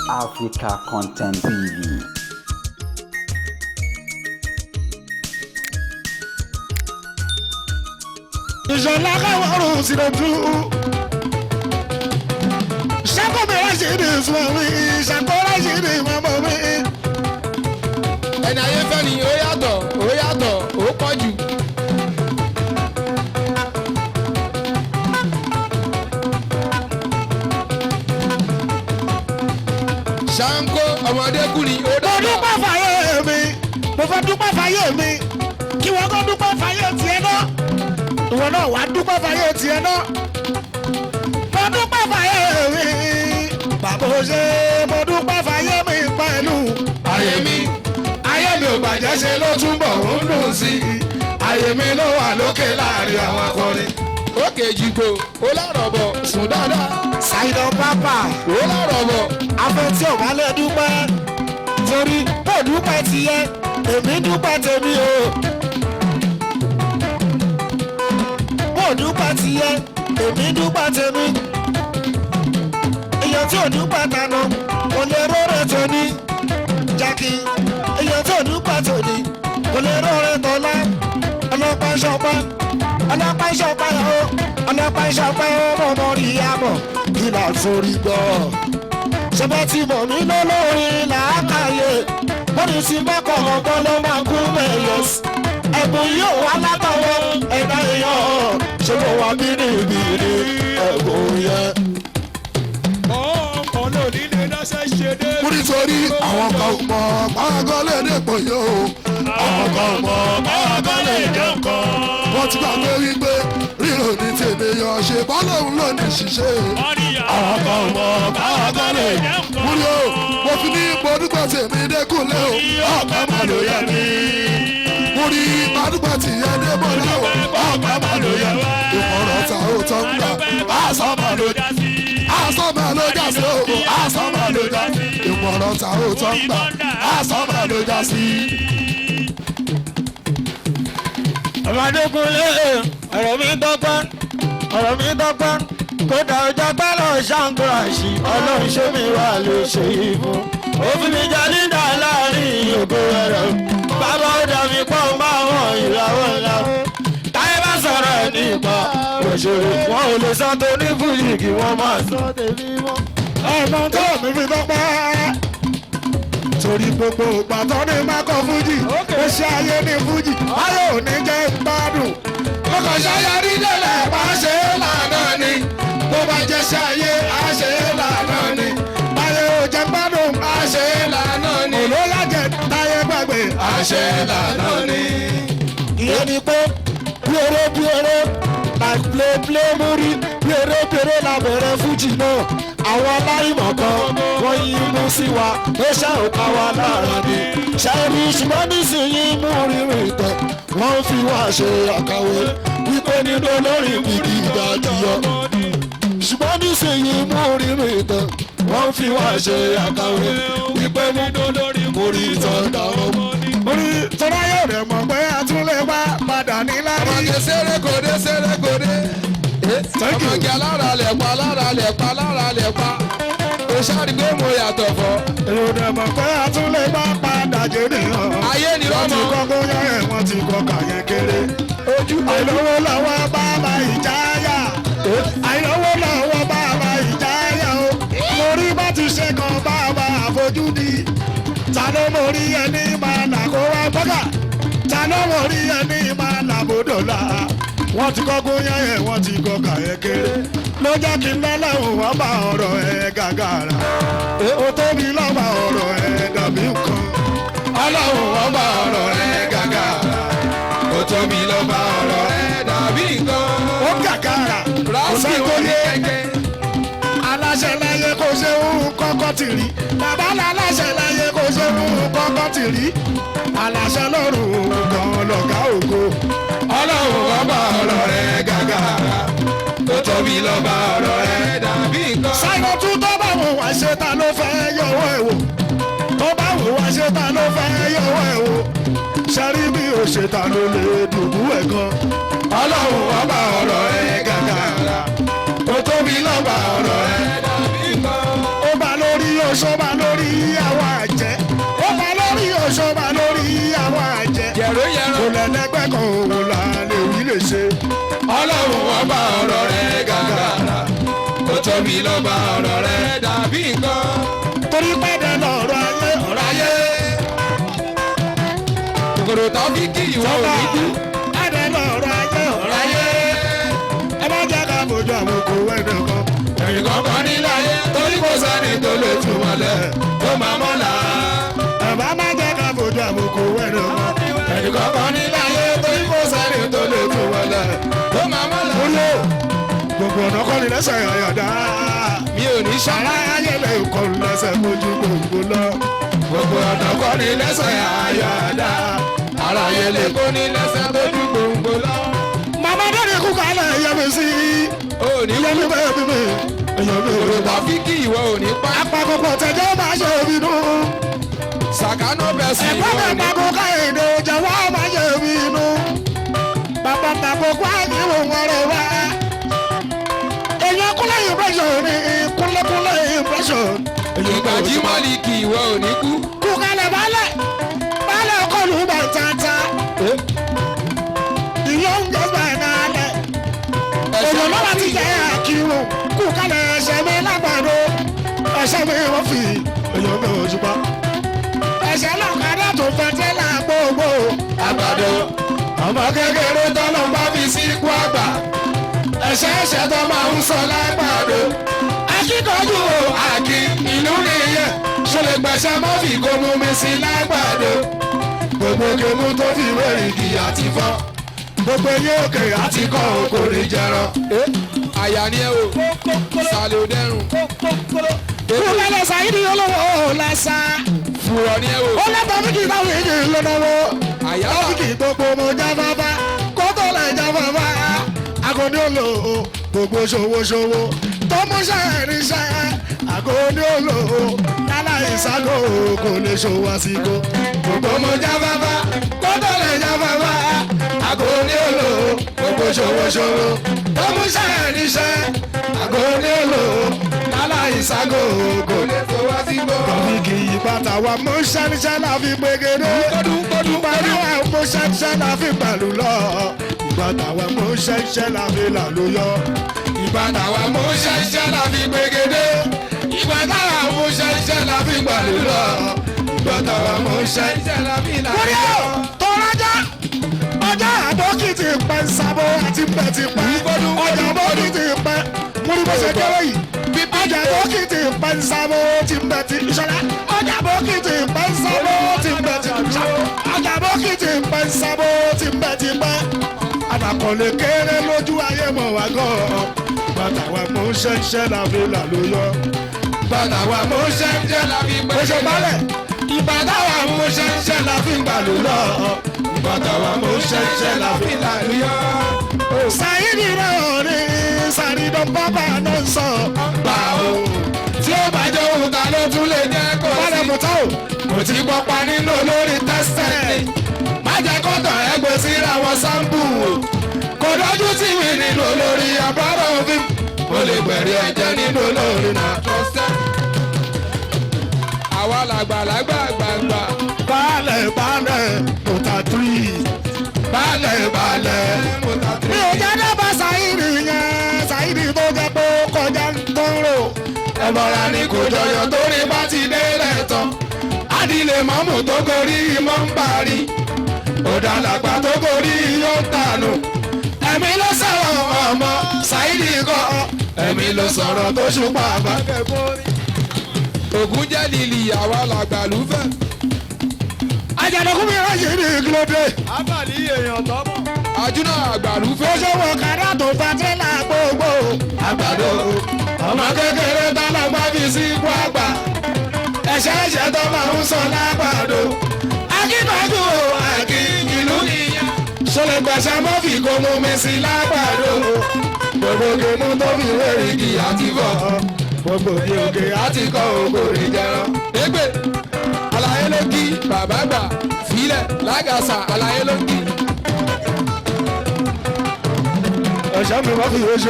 Africa Content TV. Ìṣọ̀lá káwọn ọ̀run sì lè tú. Ṣẹ́kọ̀ mi wá sí ní ìsúnmọ́ mi, ṣàkó wá sí ní ìmọ̀mọ́ mi. Ẹni ayé fẹ́ ni ó yàtọ̀, ó yàtọ̀, ó pọ̀ jù. Ṣáńkó ọmọdékùnrin ó Mo dàgbà. dúpẹ́ fàyè mi, mo fẹ́ dúpẹ́ fàyè mi, kí wọ́n kọ́ dúpẹ́ fàyè tiẹ̀ náà. Ìwọ náà wàá dúpẹ́ fàyè tiẹ̀ náà. Mo dúpẹ́ fàyè mi, bàbá ò ṣe, mo dúpẹ́ fàyè mi pẹ̀lú. Ayé mi, ayé mi ò bàjẹ́ ṣe ló túnbọ̀ ń dùn sí i. Ayé mi ló wà lókè láàrin àwọn akọrin. Ókè jìgbò, ó lárọ̀ bọ̀, sùn dáadáa. Ṣàìdọ̀ pápá. Ó lárọ̀ bọ̀. Afẹ́ tí ò bá lè dúpẹ́ torí bó dúpẹ́ tiyẹ èmi dúpẹ́ tèmi o. Bó dúpẹ́ tiyẹ èmi dúpẹ́ tèmi. Èèyàn tí ò dúpẹ́ tànà kò lè rórè tóní. Jákì èèyàn tí ò dúpẹ́ tóní kò lè rórè tọ́lá. Ọlọ́pàá ṣọpẹ́ ọlọ́pàá ṣọpẹ́ o ọlọ́pàá ṣọpẹ́ o mọ̀ mọ́ rí àmọ̀ kí là ń sórí gbọ́ ṣẹbẹ́ tí mọ̀ mí lólórin làákàyè bóni tí mẹ́kọ̀ ọ̀gbọ́n ló máa kú mẹ́yọ̀s ẹ̀bùn yóò wá látọwọ́ ẹ̀dá èèyàn ṣé mo wà bí níbi ní ẹ̀bùn yẹn. Ọmọ náà nílé dáṣẹ́ ṣe dé. Mo nítorí àwọn kan ò mọ̀ pàgọ́ lè dèpò yóò. Àwọn kan ò mọ̀ pàgọ́ lè jẹ́ nǹkan. Wọ́n ti gbàgbé wípé rírò ní tèmi yọ ṣe bọ́lọ́hún ló ní ṣiṣẹ́. Àwọn kan ò mọ̀ pàgọ́ lè jẹ́ nǹkan. Mo ní o, mo fi ní mo dúpẹ́ tèmi dẹ́kunlé o, ọ̀pẹ́ mà ló yẹ mí. Mo rí màdúpẹ́ tìyẹn dé bọ́lá o, ọ̀pẹ́ mà ló yẹ mí. Ìmọ̀ràn ta ó tọ́ ń gbà, àṣọ mà ló jẹ́ asọ́mọ ló já sí o asọ́mọ ló já sí ìmọ̀ràn ta ó tọ́ ń gbà asọ́mọ ló já sí. Ọmọdékùnlé ọ̀rọ̀ mi dọ́gbọ́n ọ̀rọ̀ mi dọ́gbọ́n kódà ọjà pẹ́lú ṣàǹkóraṣì ọlọ́run ṣé mi wà ló ṣe yìí fún. Òfin mi jà nígbà láàrin ògo ẹ̀rọ bàbá ó dà mí pọ̀ máa wọ̀n ìràwọ̀ ńlá. Táyé bá sọ̀rọ̀ ẹ̀ nípa òṣèré wọn ò lè sọ tó ní fújì kí wọ́n máa sọ tèmi mọ́. Ọmọ tó mi fi dọ́pẹ́ torí gbogbo ìgbà tó ní má kọ fújì ó ṣe ayé ní fújì ayé ò ní jẹ́ gbádùn. Mo kàn ṣayá rí lẹ́lẹ̀ bá ṣe é lànà ni. Bó bá jẹ́ ṣayé, á ṣe é lànà ni. Ayé ò jẹ́ gbádùn Á ṣe é lànà ni. olóyàjẹ táyé gbàgbé. Á ṣe é lànà ni. Ìyẹn ni pé bí eré bí eré like play play múrí bí eré bí eré la bẹ̀rẹ̀ fújì náà. Àwọn aláìmọ̀ kan wọ́n yí mú sí wa ó ṣe ò ká wa lára ni. Ṣẹ́rí ṣùgbọ́n nísìnyí mú rírì tẹ̀ wọ́n fi wá ṣe àkàwé wípé nínú olórin bìbí ìdájọ́. Ṣùgbọ́n nísìnyí mú rírì tẹ̀ wọ́n fi wá ṣe àkàwé wípé nínú olórin múrí tán dáwọ́. Orí tọ́lá yóò rẹ̀ mọ̀ pé a tún lè wá padà ní lárí. Ọmọge séré kòdé séré kòdé. Thank you. Ọmọge alára lẹ̀ pa alára lẹ̀ pa alára lẹ̀ pa. O ṣáàrí pé mo yàtọ̀ fọ́. Èrò rẹ̀ mọ̀ pé a tún lè wá padà jẹ́ nìyàn. Ayé ni Wọ́n ti lọ́mọ. kọ́ bóyá ẹ̀ wọ́n ti kọ́ kàyẹn kéré. Ojú Àìlówó lọ́wọ́ bàbá ìjáyà. Àìlówó lọ́wọ́ bàbá ìjáyà o. Mo rí bá ti ṣe kan bàbá àfojúdi. Ta ló mo rí ẹni máa là kó wá bọ́gà? Ta ló mo rí ẹni máa là bódòlà? Wọ́n ti kọ́ gúnyán ẹ̀ wọ́n ti kọ́ kàyẹn kéré. Ló jẹ́ kí n lọ́lọ́run wọ́n bá ọ̀rọ̀ ẹ̀ gàgàrà. Ó tóbi lọ́ba ọ̀rọ̀ ẹ̀ dàbí nǹkan. Ọlọ́run ọba ọ̀rọ̀ rẹ̀ gàgà. Ó tóbi lọ́ba ọ̀rọ̀ rẹ̀ dàbí nǹkan. Ó gàgàrà. Kò Rásì sẹ́ni tó tó ní yé. kẹ̀kẹ́. Aláṣẹ láyé kò ṣe ń kọ́kọ́ tì rí bàbá aláṣẹ láyé kò ṣe ń kọ́kọ́ tì rí aláṣẹ lọ́rùn gan lọ̀gá ògo. Ọlọ́run ọba ọ̀rọ̀ rẹ̀ gàgà. Ó tóbi lọ́ba ọ̀rọ̀ rẹ̀ dàbí nǹkan. Sáyọ̀ tún tó bá wù wá ṣe ta ló fẹ́ yọwọ́ ẹ̀ wò tó bá wù wá ṣe ta ló fẹ́ yọwọ́ ẹ̀ wò ṣẹ́rí bí o ṣe ta ló lè dùbú ẹ̀ gan. Ọlọ́run ọba ọ̀rọ̀ rẹ̀ gàgà. Ó tóbi lọ́ba ọ̀rọ̀ rẹ̀ dàbí nǹkan. Ó bá lórí òṣòba lórí àwọn àjẹ́. Ó bá lórí òṣòba lórí àwọn àjẹ́. Yẹ̀rọ yẹ̀rọ. Kò lẹ́lẹ́gbẹ́ kan òun là lè wí lè ṣe. Ọlọ́run ọba ọ̀rọ̀ rẹ̀ gàgàrà. Ó tóbi lọ́ba ọ̀rọ̀ rẹ̀ dàbí nǹkan. Torí pẹ́ẹ́dẹ́ lọ̀rọ̀ ayé Ọ̀rọ̀ ayé. Kòkòrò Tàófíkì ìwọ ò ní kú. Ẹ̀dẹ̀ lọ̀rọ̀ ayé Ọ̀rọ̀ ọ̀rọ̀ ayé. Ẹ má jẹ́ ká fojú àwọn kò wẹ́nì kan. Ẹ̀yìn kọ̀ọ̀kan nílé ayé torí kò sẹ́ni tó lè túmọ̀ lẹ̀ tó máa mọ́la. Ẹ bá má jẹ́ ká fojú àwọn kò wẹ́nì kan. Ẹ̀yìn kọ̀ọ̀kan nílé ayé torí kò sẹ́ni tó lè túmọ̀ lẹ̀ tó máa mọ́la. Olú gbogbo ọ̀nà kọ́ ni lẹ́sẹ̀ àyàdá. Mi ò ní ṣara. Ara ayé lè kọ́ lẹ́sẹ̀ mojú gbogbo lọ. Gbogbo ọ̀nà kọ́ ni lẹ́sẹ̀ àyàdá. Ara ayé lè kó ní lẹ́sẹ̀ tó ju gbòǹgbò lọ. Màmá dáre kú kálẹ̀ yẹ mi sí. Ó ní Yẹ mi bẹ́ẹ̀ bí mi. Ẹyọ mi ò kòkòrò rí bá. Tàófíkì ìwọ ò ní pa. Apakọ̀pọ̀ tẹ̀jọ́ máa ṣe bínú. Sàkánú bẹ̀sì Ẹ̀gbọ́n ìwọ mi ò ní pàgọ́ káyọ̀dé jọ̀wọ́ máa ṣe bínú. Bàbá tàbó kó àyẹ̀wò ọ̀rọ̀ wa. Èèyàn kúnlẹ̀ impression ni kúnlẹ̀kúnlẹ̀ impression. Ìgbà jí Mọ́líkì ìwọ ò ní kú. Kú kalẹ̀ balẹ̀ balẹ̀ kọlu bá tata. Ìyọ̀ ń jẹ́ bá nálẹ̀. Òjò lọ́wọ́ ti jẹ́ àkírun. Kú kalẹ̀ ẹsẹ̀ mi lágbàdo. Ẹsẹ̀ mi wọ́n fi èèyàn mi ò ṣùgbọ́n. Ẹsẹ̀ lọ́kadà tó fẹ́ tẹ́lá gbogbo. Àgbàdo ọmọ kékeré tọ́lọ́ bá fi sí ikú àgbà. Ẹ̀ṣẹ̀ ẹ̀ṣẹ̀ tó máa ń sọ lágbàdo. Akíkanjú o àkí ìlú nìyẹn. Ṣo lè gbàṣẹ mọ́fì kó mú mi sí lágbàdo? Gbogbo kemu tó fi wé igi àti fọ́. Gbogbo eyín òkè àti kọ́ òkò ní jẹran. Àyà ni ẹ o, ìsàlẹ̀ òdẹrùn. Kú kalẹ̀ sàyídì olówó lásà. Fùrọ̀ ni ẹ o. Ó lẹ́tọ̀ọ́ bí kì í táwọn èèyàn lọ́nàwó. Àyà wà. Tọ́fíkì gbogbo mo já fáfá kó tó lè já fáfá. Akọni olo gbogbo ṣòwò ṣòwò tó mú ṣẹ́ ríṣẹ́. Akọni olo láláì ságo kò lè ṣòwò àsìkò. Gbogbo mo já fáfá kó tó lè já fáfá. Àgọ́ ní olò gbogbo ṣòwò ṣòwò tó mú ṣẹ́ níṣẹ́. Àgọ́ ní olò láláì ságo kò lè tó wá sí gbò. Tọ́fíkì ìbátà wa mú ṣẹ́níṣẹ́ la fi gbégedé. Kọ́dún kọ́dún Ìbátà wa mú ṣẹ́níṣẹ́ la fi gbàlú lọ. Ìbátà wa mú ṣẹ́níṣẹ́ la fi làlúyọ. Ìgbà táwa mú ṣẹ́ṣẹ́ la fi gbégedé. Ìgbà táwa mú ṣẹ́ṣẹ́ la fi gbàlú lọ. Ìgbà táwa mú ṣẹ́ṣẹ́ la fi Lórí làlúyọ. ọ̀ tọ́lájà ọjà àbókìtì pẹ́ sábó àti pẹ́ ti pẹ́ ọjà àbókìtì pẹ́ múrí bó ṣe kéré yìí ọjà àbókìtì pẹ́ sábó ti pẹ́ ti ìṣọ̀lá ọjà àbókìtì pẹ́ sábó ti pẹ́ ti ìṣọ̀lá ọjà àbókìtì pẹ́ sábó ti pẹ́ ti pẹ́ àbàkọ̀lẹ̀ kéré lójú ayé mọ̀ wá gan bàtà wa mú ṣẹ́ṣẹ́ la fi là ló yọ Ìgbà táwa mú ṣẹ́ṣẹ́ la fi bó ṣe gbégedé. balẹ̀ Ìgbà táwa mú ṣẹ́ṣẹ́ la fi gbàlú lọ. Ìgbà táwa mú ṣẹ́ṣẹ́ la fi làlúyọ. Sàyídì náà ni sàrídọ̀ bàbá náà sọ. Gbà o, tí ó bá jẹ́ òun ta ló tún lè jẹ́ kó Bọ́lá sí. Mùtáò. Kò tí pọpa nínú olórí tẹ́sítẹ́ẹ̀lì. Má jẹ́ kó tàn ẹ́ gbé síra wọn sáńpù o. Kò dájú tí mi nínú olórí àbárò òfin. Mo lè gbẹ̀rí ẹ̀jẹ̀ nínú olórí náà tọ́sẹ̀. Àwa làgbàlagbà gbàgbà. Balẹ̀ balẹ̀ mùtà tírì. Balẹ̀ balẹ̀ mo ta Mi ò jẹ́ dábàá Sàyídì yẹn, Sàyídì tó jẹ́ pé ó kọjá tó ń rò. Ẹ̀bọ̀ra ni kò jọyọ̀ torí bá ti délẹ̀ tán. Adìlẹ̀ mọ́mù tó gorí mọ́ ń parí. Ọ̀dàlàgbà tó gorí yóò tànù. Ẹ̀mí ló sọ̀rọ̀ ọmọ Ṣáídì kọ́. Ẹ̀mí ló sọ̀rọ̀ tó ṣùpá àbá. Ògùn jẹ́ lílì àwa làgbàlúfẹ́. Àjànàkú mi ráyè ní kílódé. Abàlí èèyàn tọ́mọ̀. Àjúnà àgbàlúfẹ́. Ó ṣe wọ kàdá tó fa tẹ́lá gbogbo. Àgbàdo ọmọ kékeré tọ́lọ́gbà fi sí ipò àgbà. Ẹ̀ṣẹ̀ ẹ̀ṣẹ̀ tó máa ń sọ lágbàdo. Akíkanjú àkí ìlú nìyẹn. Ṣọlẹ̀ gbàṣà mọ́fì kò mú mi sí lágbàdo. Gbogbo kèmú tó fi wéèrè àti bọ̀. Gbogbo bí òkè àti kọ́ òkò rí jẹran. Égbè àlàyé ló kí bàbá gbà filẹ̀ lágàsà àlàyé ló kí. Ẹ̀ṣẹ̀ mi wọ́n fi yóò ṣe.